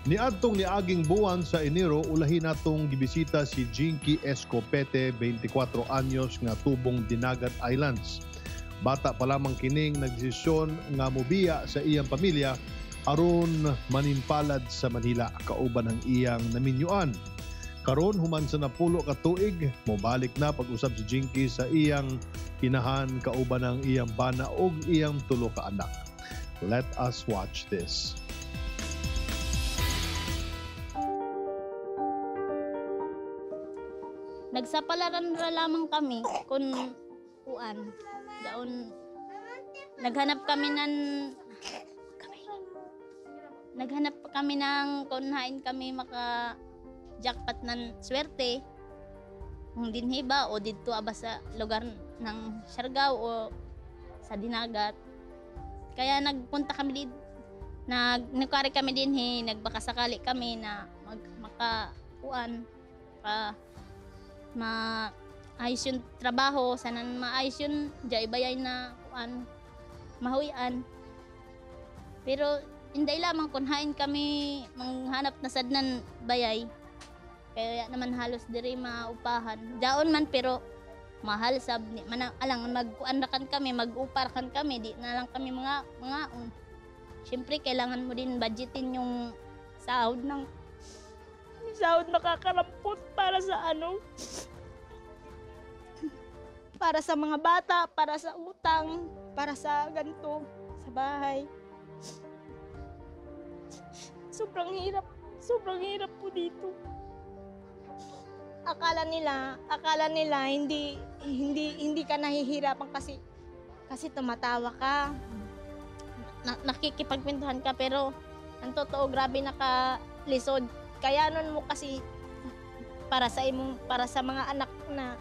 Niadtong niaging buwan sa Enero, ulahi natong gibisita si Jinky Escopete, 24 anyos, nga tubong Dinagat Islands. Bata pa lamang kining nagdesisyon nga mobiya sa iyang pamilya aron manimpalad sa Manila kauban ang iyang naminyuan. Karon human sa 10 ka tuig, mobalik na pag-usab si Jinky sa iyang inahan kauban ang iyang bana ug iyang tulo ka anak. Let us watch this. Nagsapalaran ra lamang kami kung kuan. Daon naghanap kami ng kung hain kami maka jackpot ng swerte. Kung dinhi ba o didto aba sa lugar ng Siargao o sa Dinagat. Kaya nagpunta kami dito. Nagkari kami dinhi, nagbaka sakali kami na maka kuan ka maayos yung trabaho, sana maayos yun, dya ibayay na kuan, mahuyan. Pero hindi lamang kung hain kami manghanap na sadnan bayay. Kaya naman halos diri maupahan. Jaon man pero mahal sab ni man alang magkuan ra kan kami, mag-upar kan kami, di na lang kami mga on. Siyempre kailangan mo din budgetin yung sahod ng sahod nakakarampot para sa ano? Para sa mga bata, para sa utang, para sa ganito, sa bahay. Sobrang hirap po dito. Akala nila hindi ka nahihirapan kasi tumatawa ka. Nakikipagkwentuhan ka pero ang totoo grabe nakalisod. Kaya nun mo kasi para sa mga anak na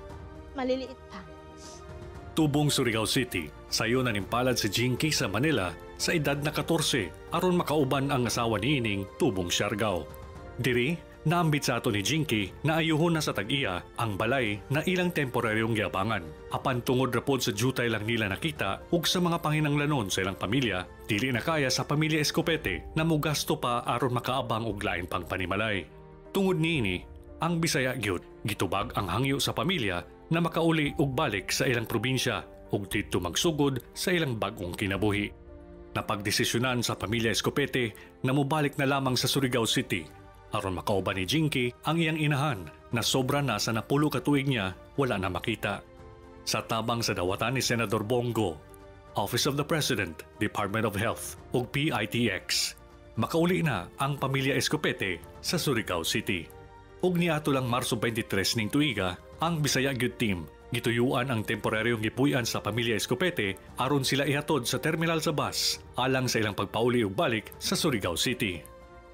maliliit pa. Tubong Surigao City, sayo nanimpalad si Jinky sa Manila sa edad na 14 aron makauban ang asawa ni ining tubong Siargao. Diri, naambit sa ato ni Jinky na ayuhon na sa tag-iya ang balay na ilang temporaryong giabangan. Apan tungod rapod sa jutay lang nila nakita ug sa mga panginanglanon sa ilang pamilya, dili na kaya sa pamilya Escopete na mugasto pa aron makaabang og lain pang panimalay. Tungod niini, ang Bisaya gyud gitubag ang hangyo sa pamilya na makauli og balik sa ilang probinsya ug didto magsugod sa ilang bag-ong kinabuhi. Napagdesisyonan sa pamilya Escopete na mobalik na lamang sa Surigao City aron makauban ni Jinky ang iyang inahan na sobra na sa 10 ka tuig niya wala na makita. Sa tabang sa dawatan ni Senador Bong Go, Office of the President, Department of Health ug PITX, makauli na ang pamilya Escopete sa Surigao City. Ug niadto lang Marso 23 ning tuiga, ang Bisaya Gyud Team gituyuan ang temporaryong gipuy-an sa pamilya Escopete aron sila ihatod sa terminal sa bus alang sa ilang pagpauli ug balik sa Surigao City.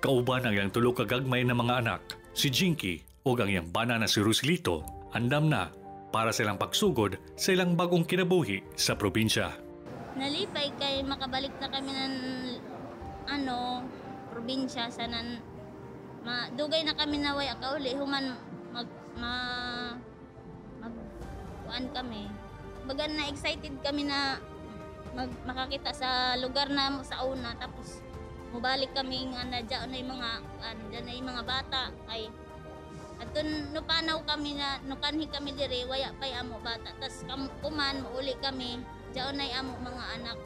Kauban ang iyang tulo ka gagmay na mga anak, si Jinky ug ang iyang bana na si Roselito, andam na para sa ilang pagsugod sa ilang bagong kinabuhi sa probinsya. Nalipay kay makabalik na kami ng probinsya sa nan dugay na kami naway akauli human mag ma magkuan kami. Baga na excited kami na makakita sa lugar na sa una, tapos mubalik kami nga na dyan na yung mga dyan na yung mga bata ay atun nupanaw kami na nukanhi kami diri waya pay amo bata, tas kuman muuli kami dyan na amo mga anak.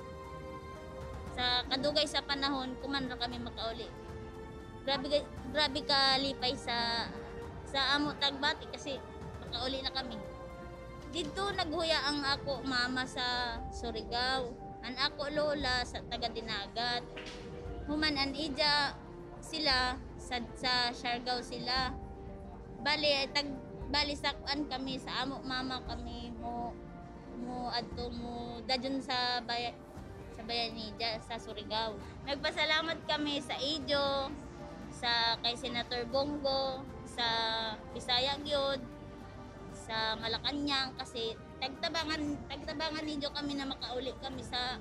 Sa kadugay sa panahon kuman ra kami makauli. Grabe kalipay sa amo tagbati kasi makauli na kami. Dito naghuya ang ako mama sa Surigao, ang ako lola sa taga Dinagat. Human an ija sila sa Siargao sila. Bali sa kuan kami sa amo mama kami mo adto mo dajon sa bayan ni sa Surigao. Nagpasalamat kami sa ijo, sa kay Senator Bong Go, sa Bisaya gyud, sa Malacañang kasi tagtabangan ninyo kami na makauli kami sa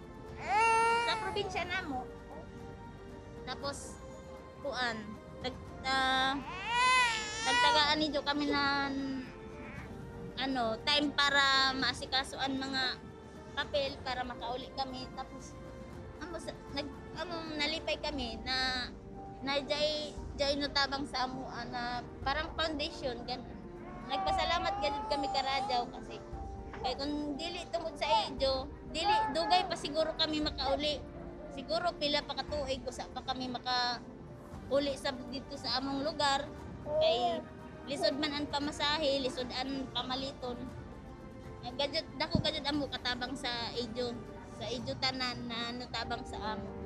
probinsya namo. Tapos kuan tagtagaan ninyo kami ng time para maasikasoan mga papel para makauli kami. Tapos nalipay kami na Diay natabang sa amo na parang foundation ganun. Nagpasalamat gud kami karadyaw kasi kay kung dili tungod sa inyo, dili dugay pa siguro kami makauli. Siguro pila pa ka tuig usa pa kami maka uli sa dito sa among lugar kay lisod man ang pamasahe, lisod ang pamaliton. Gadyot dako gadyot amo katabang sa inyo tanan na natabang sa amo.